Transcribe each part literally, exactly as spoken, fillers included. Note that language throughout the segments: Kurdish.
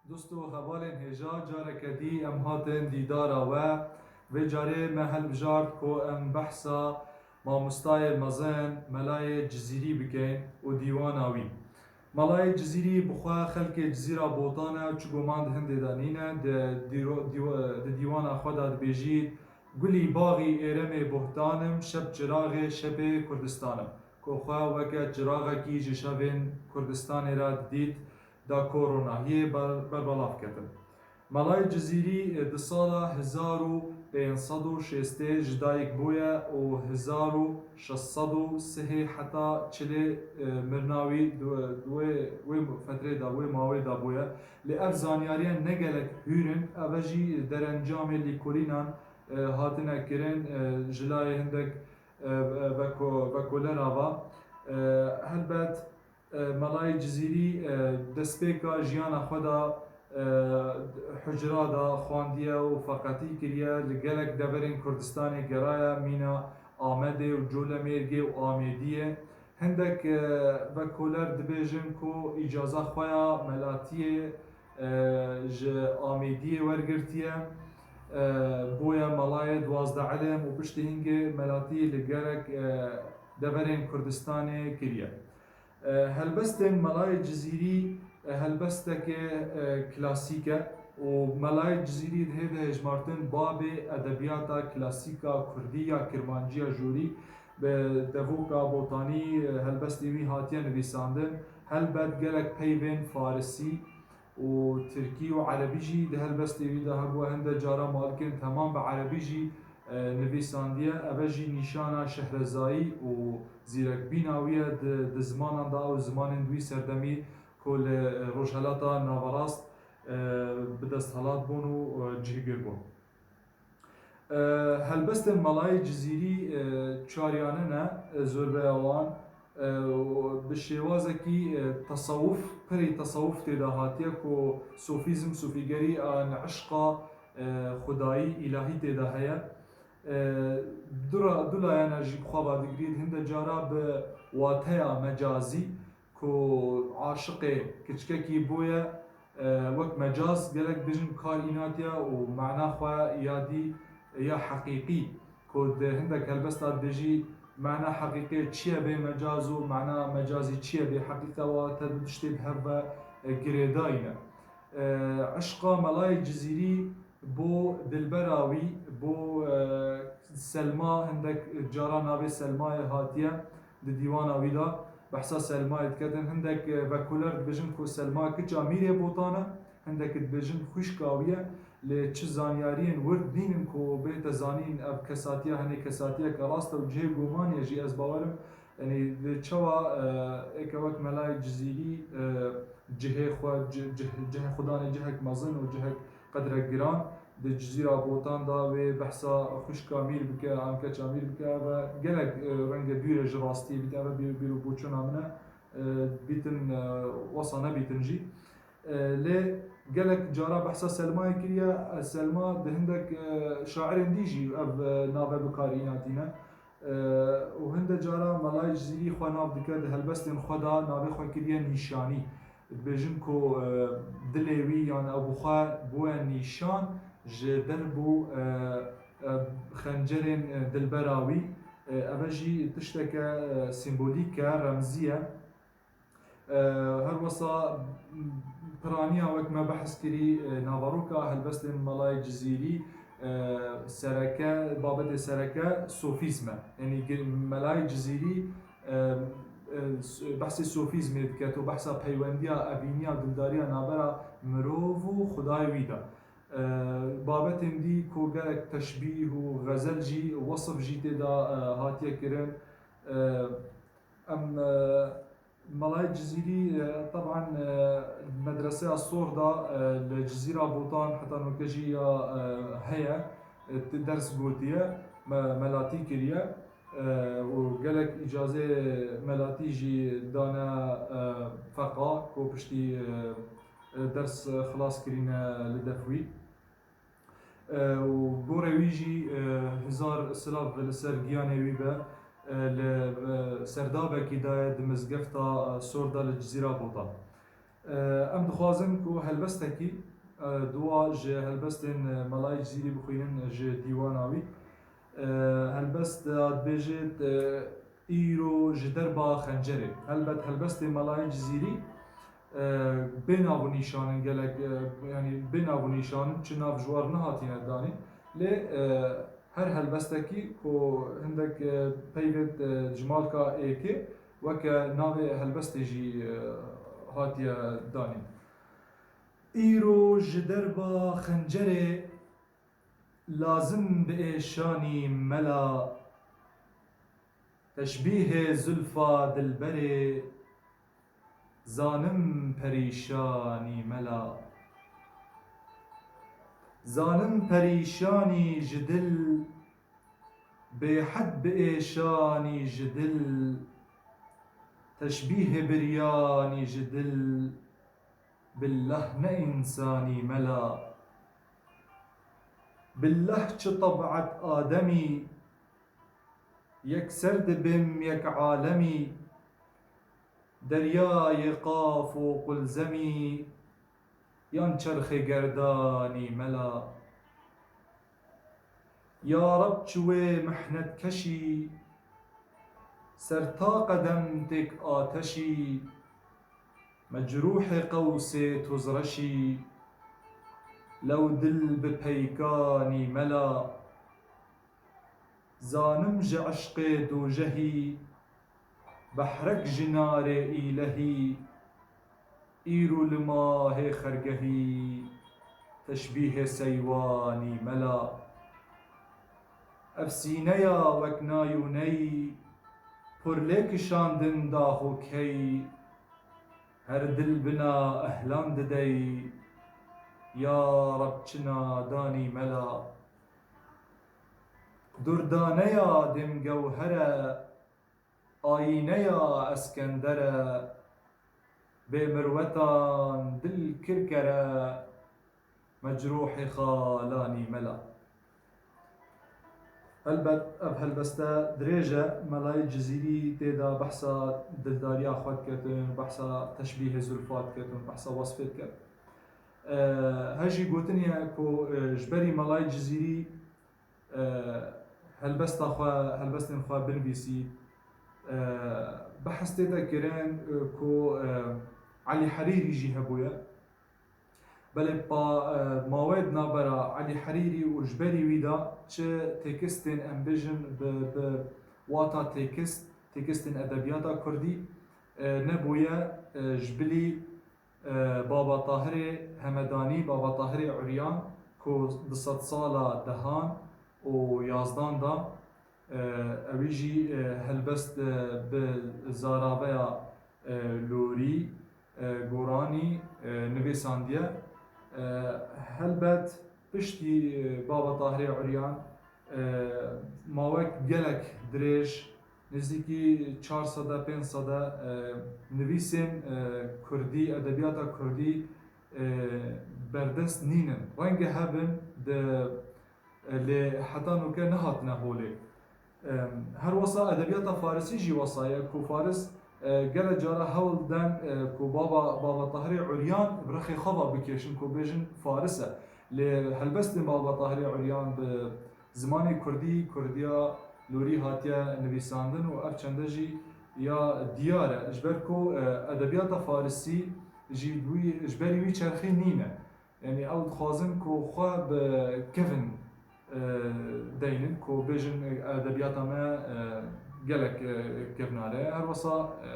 Dost û hevalên hêja, careke dî em hatin dîdara we. Vê carê me hilbijart ku em behsa mamostayê mezin Melayê Cizîrî bikeyn û dîwana wî. Melayê Cizîrî bi xwe xelkê Cizîra Botan e, çi guman di hindê de nîne, di dîro-, dîwa-, di dîwana xwe de dibêjî, Gulî baxî êremê bohtan im, şep çiraxê şepê Kurdistan im. Ku xwe weke çiraxekî ji şevên Kurdistanê re didît, da ku ronahiyê ber-, berbelav ketin. Melayê Cizîrî, e, di sala hezar û pênc sed û şêstê ji dayik bûye û hezar û şeş sed û sihê heta çilê, e, mirina wî di, di wê, wê fetrê de, wê mawê de bûye. Lê ev zanyariya ne gelek hûr in, ev jî derencamê lîkolînan, e, hatine kirin, e, ji layê hindek, e, e, veko-, vekolera va. E, helbet, e, Melayê Cizîrî, e, destpêka jiyana xwe de, e, hucra de xwandiye û feqetî kiriye, li gelek deverên Kurdistanê geraye mîna Amedê û Colemêrgê û Amêdiyê. Hindek, e, vekoler dibêjin ku îcaza xwe ya melatiyê, e, ji Amêdiyê wergirtiye, e, bûye melayê duwazdeh ilim û piştî hingê melatî li gelek, e, deverên Kurdistanê kiriye. E, helbestên Melayê Cizîrî, e, helbesteke, e, klasîk e û Melayê Cizîrî dihê de hejmartin babê edebiyata klasîka kurdî ya kirmancî ya jorî. Bi devoka Botanî, e, helbestê wî hatiye nivîsandin. Helbet gelek peyvên farisî û tirkî û erebî jî di helbestê wî de hebû. Hinde cara malikên temam bi erebî jî, e, nivîsandiye. Eve jî nîşana şehrezayî û zîrekbîna wî ye di, di zimanan de û zimanên di wî serdemî ku li, e, Rojhelata Naverast, e, bi desthilat bûn û, e, cihgir bûn. E, helbestên Melayê Cizîrî, e, çariyanin e, e, zorbeya wan, e, û bi şêwazekî, e, tesewuf, pirî tesewuf tê de hatiye ku sofîzm, sofîgerî an eşqa, e, xwedayî, îlahî tê de heye. E, du ra-, du layena jî bi xwe ve digirî, hinde cara bi wateya mecazî, ku aşiqê kiçkekî bûye, e, wek mecaz gelek dibêjin kar înatiye û mana xwe ya dî ya heqîqî, ku di hindek helbesta dibêjî mana heqîqê çi ye bê mecaz û mana mecazî çi ye bê heqîqe, wa te du tiştê di hev ve, e, girêdayî ne. E, eşqa Melayê Cizîrî bo dilbera wî, bo, e, Selma, hindek cara navê Selmayê hatiye di dîwana wî de, behsa Selmayê diketin. Hindek, e, vekoler dibêjin ku Selma kiça Mîrê Botan e, hindek dibêjin xwişka wî ye. Lê çi zanyariyên wird nînin ku bête zanîn ev kesatiya hinê kesatiyeke rast e û cihê gumanê ye jî ez bawer im. Yanî, di çawa, e, êke wek Melayê Cizîrî, e, cihê xwe, ci-, cih-, cihê xwe danê cihek mezin û cihek qedrek giran, di Cizîra Botan de wê behsa xwişka Mîr bike, an keça Mîr bike, ev gelek, e, renge dûr e ji rastiyê bît, ev bîr, bîr û boçûna min e, e, bîtin, e, wesa nebîtin jî. E, lê gelek cara behsa Selmayê kiriye. E, Selma di hindek, e, şairên dî jî ev, e, nave bi kar înatîne. E, û hinde cara Melayê Cizîrî xwe nav dike, di helbestên xwe de navê xwe kiriye Nîşanî. Dibêjin ku, e, dilê wî, yan ew bi xwe bûye nîşan ji derb û, e, e, xencerên, e, dilbera wî. E, eve jî tişteke, e, sîmbolîk e, remzî ye. E, her wesa piraniya wek me behs kirî, e, naveroka helbestên Melayê Cizîrî, e, sereke, babetê sereke sofîzm e. Yanî gi-, Melayê Cizîrî, e, e, s-, behsê sofîzmê dike, to behsa peywendiya evîniya dildariya navbera mirov û Xwedayê wî de. E, babetên dî ku gelek teşbîh û xezel jî, wesif jî tê de, e, hatiye kirin. E, em, e, Melayê Cizîrî, e, teban, e, medreseya Sor de, e, li Cizîra Botan heta noke jî ya, e, heye, e, ti ders gotiye, me-, melatî kiriye, e, û gelek îcazê melatî jî dane, e, feqa ku piştî, e, e, ders xilas kirîne li def wî. E, û gorê wî jî, e, hezar silav li ser giyanê wî be, e, li, e, serdabekî daye di mizgefta, e, Sor de li Cizîra Botan. Em dixwazin ku helbestekî, e, dua ji helbestên, e, Melayê Cizîrî bixwînin ji dîwana wî. E, helbest, e, dibêjit, e, Îro ji derba xencerê. Helbet helbestê Melayê Cizîrî, e, bê nav û nîşan in gelek, e, yanî bê nav û nîşan in, çi nav ji war nehatine danîn. Lê, e, her helbestekî ku hindek, e, peyvêt, e, ji malka êkê weke navê helbestê jî, e, hatiye danîn. Îro ji derba xencerê lazim bi êşanî mela, teşbîhê zulfa dilberê, zanim perîşanî mela. Zanim perîşanî ji dil, bêhed bi êşanî ji dil, teşbîhê biryanî ji dil, billah ne însanî mela. Billah çi teb'et Ademî, yekser dibim yek alemî, deryayê qaf û qulzemî, yan çerxê gerdanî mela. Ya Reb çi wê mihnetkeşî, ser ta qedem têk ateşî, mecrûhê qewsê tozreşî, lew dil bi peykanî mela. Zanim ji eşqê dojehî, behrek ji narê îlehî, îro li mahê xergehî, teşbîhê seywanî mela. Ev sîneya wek nayûneyî, pir lê kişandin daxo key, her dil bina ehlan didey, ya Reb çi nadanî mela. Durdaneya dêm gewher e, ayîneya Eskender e, bê mirwetan dil kir kere, mecrûhê xalanî mela. Helbet ev helbeste dirêj e, Melayê Cizîrî tê de behsa dildariya xwe diketin, behsa teşbîhê zulfa diketin, behsa wesfê diket. E, he jî gotinê ye ku, e, ji berî Melayê Cizîrî, e, helbesta xwe, helbestên xwe binivîsî, e, behs tê de kirin, e, ku, e, Elî Herîrî jî hebûye. Belê pa, e, mawê di navbera Elî Herîrî û ji berî wî de çi têkistên, em bêjin, bi, bi wata têkist, têkistên edebiyata kurdî, e, nebûye, e, ji bilî, e, Baba Tahirê Hemedanî, Baba Tahirê Uryan, ku di sedsala dehan û yazdan de, e, ewî jî, e, helbest, e, bi zaraveya, e, lorî, e, goranî, e, nivîsandiye. E, helbet piştî, e, Baba Tahirê Uryan, e, mawek gelek dirêj, nêzîkî çar sede, pênc sede, e, nivîsên, e, kurdî, edebiyata kurdî, e, berdest nînin. Renge hebin di, e, lê heta nûke nehatine holê. E, her wesa edebiyata farisî jî wesa ye ku faris, e, gelek cara hewl den, e, ku Baba, Baba Tahirê Uryan bi rexê xwe ve bikêşin, ku bêjin faris e. Lê helbestên Baba Tahirê Uryan bi zimanê kurdî, kurdiya lorî hatiye nivîsandin û ev çende jî ya diyar e. Ji ber ku, e, edebiyata farisî jî wî, ji berî wî çerxî nîne. Yanî ew dixwazin ku xwe bi kevin, e, deynin, ku bêjin, e, edebiyata me, e, gelek, e, kevnar e. Her wesa, e,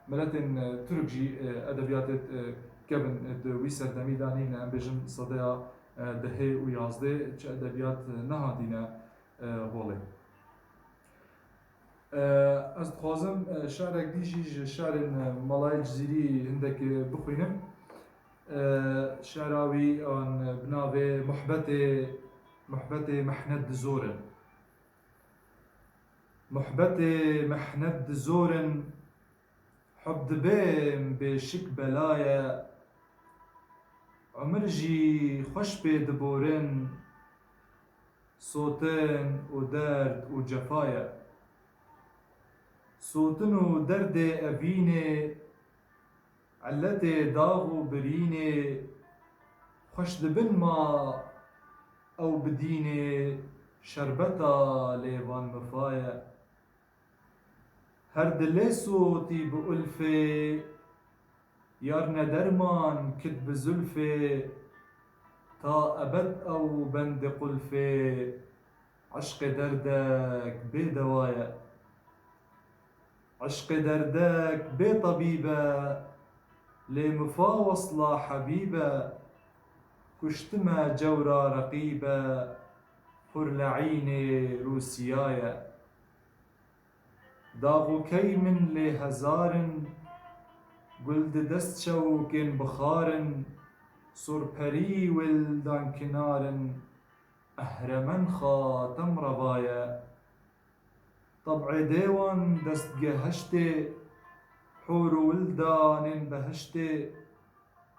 miletên, e, Tirk jî, e, edebiyatê, e, kevin, e, di wî serdemî de nîne, em bêjin sedeya, e, dehê û yazdê çi edebiyat, e, nehatîne, e, holê. E, ez dixwazim, e, şerek dî jî ji şerên, e, Melayê Cizîrî hindek, e, bixwînim. E, şera wî an, e, bi navê Muhbetê, Muhbetê mehnet di zor in. Muhbetê mehnet di zor in, hub dibêm bêşik bela ye. Umir jî xweş pê diborin, sotin û derd û cefa ye. Sotin û derdê evînê, Illetê dax û birînê xweş dibin ma ew bidînê şerbeta lê van mifa ye. Her dilê sotî bi ulfê, yar ne derman kit bi zulfê, ta ebed ew bendê qulfê, eşqê derdek bê dewa ye. Eşqê derdek bê tebîb e, lê mifa wesla hebîb e, kuştime cewra reqîb e, hurleînê Rûsiya ye. Dax û key min lê hezar in, gul di dest çewkên bixar in, surperî wildan kinar in, ehremen xatem reva ye. Teb'ê dêwan destgeheştê, hûr û wildanên behiştê,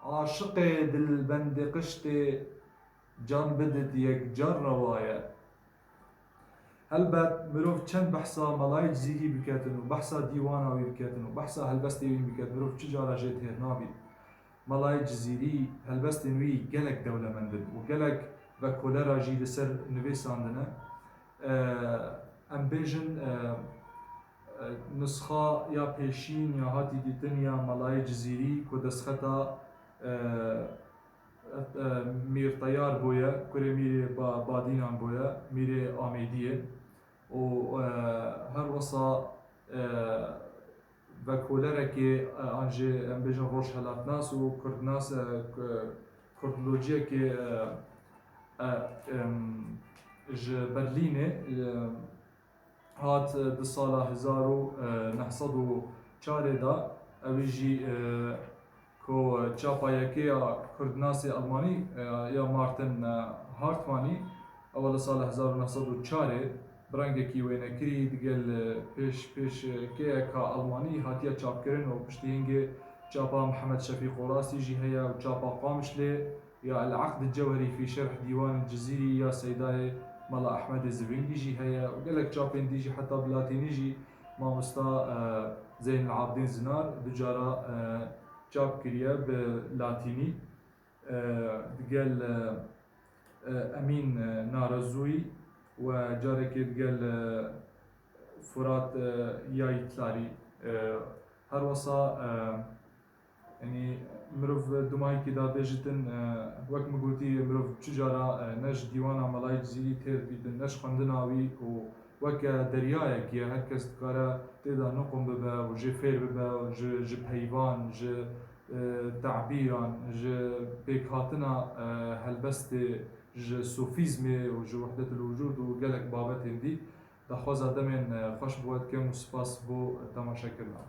aşiqê dilbendê qiştê, can bidit yekcar rewa ye. Helbet mirov çend behsa Melayê Cizîrî biketin û behsa dîwana wî biketin û behsa helbestê wî biket, mirov çi cara jê têr nabî. Melayê Cizîrî helbestên wî gelek dewlemend in û gelek vekolera jî li ser nivîsandine. Em bêjin, e, e, nusxa ya pêşîn ya hatî dîtin ya Melayê Cizîrî ku destxeta, e, e, Mîr Teyar bûye, kurê Mîrê Ba-, Badînan bûye, Mîrê Amêdiyê û, e, her wisa, e, vekolerekê, e, an jî em bêjin rojhelatnas û kurdnas, e, ku-, kurdlociyekê, e, e, em, ji Berlînê, e, hat, e, di sala hezar û neh sed û çarê de, ewî jî, e, ku çapa yekê ya kurdnasê Almanî, e, ya Martin, e, Hartmannî, ew li sala hezar û neh sed û çarê bi rengekî wênekirî digel, e, pêş, pêşkêyeka Almanî hatiye çapkirin û piştî hingê çapa Mihemed Şefîq Orasî jî heye û çapa Qamişlê ya El-Aqd Cewherî fî Şerh Dîwanê Cizîrî ya Seydayê Mela Ehmedê Zivingî jî heye û gelek çapên dî jî heta bi latînî jî mamosta, e, Zeynel Abidîn Zinar du cara, e, çap kiriye bi latînî. E, digel, e, e, Emîn, e, Narezûyî we carekê digel, e, Furat, e, Yaytlarî, e, her wisa, e, Yanî mirov di mayîkê de bêjitin, e, wek min gotî, mirov çi cara, e, ne ji dîwana Melayê Cizîrî têr dibîtin, ne ji xwendina wî û weke deryayekî ye, her kes dikare tê de nuqum bibe û jê fêr bibe û ji, ji peyvan, ji, e, tebîran, ji pêkhatina, e, helbestê, ji sofîzmê û ji wehdetil wicûd û gelek babetên dî. Daxwaza demên, e, xweş bi we dikim û spas bo temaşekirina.